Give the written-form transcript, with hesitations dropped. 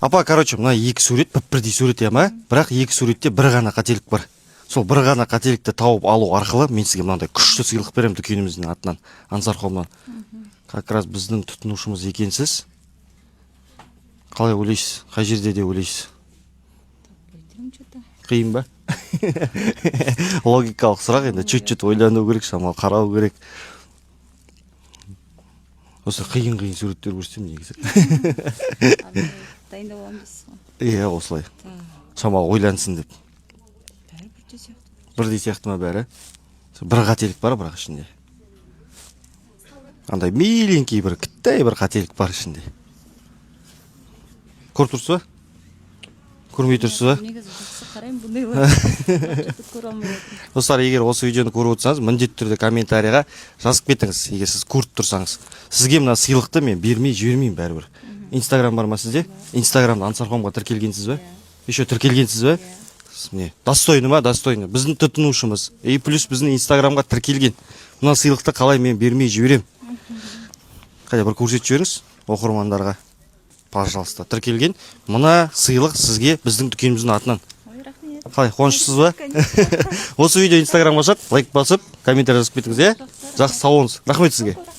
Апа, короче, мына екі сурет бір бірдей сурет, иә ма? Бірақ екі суретте бір ғана қателік бар. Сол бір ғана қателікті тауып алу арқылы мен сізге мынандай күшті сыйлық беремін дүкеніміздің атынан, Ансар Хомнан. Как раз біздің тұтынушымыз екенсіз. Қалай ойлайсыз, қай жерде деп ойлайсыз? Пойдем что-то. Қиын ба? Логикалық сұрақ енді, чуть чуть ойлану керек, шамалы қарау керек. Осы қиын қиын суреттер көрсетемін негізі. Дайындап аламын дейсіз ғой. Иә, осылай. Так. Шамалы ойлансын деп. Бәрі бірдей сияқты. Бірдей сияқты ма бәрі? Бір қателік бар бірақ ішінде, андай миленький бір кіттай бір қателік бар ішінде. Көріп тұрсыз ба, көрмей тұрсыз ба? Негізі жақсы қараймын бұндайларды, что-то көре алмай отырмын. Достар, егер осы видеоны көріп отырсаңыз, міндетті түрде комментарийға жазып кетіңіз. Егер сіз көріп тұрсаңыз, сізге мына сыйлықты мен бермей жібермеймін бәрібір. Инстаграм бар ма сізде? Инстаграмда Ансар Хомға тіркелгенсіз ба? Еще тіркелгенсіз ба? Міне, достойный ма? Достойный біздің тұтынушымыз и плюс біздің Инстаграмға тіркелген. Мына сыйлықты қалай мен бермей жіберем? Қайда, бір көрсетіп жіберіңіз оқырмандарға, пожалуйста. Тіркелген. Мына сыйлық сізге біздің дүкеніміздің атынан. Ой, рахмет. Қалай, қуаныштысыз ба? Конечно. Осы видео Инстаграмға шығады, лайк басып, комментарий жазып кетіңіз, иә. Жақсы, сау болыңыз, рахмет сізге. Рахмет.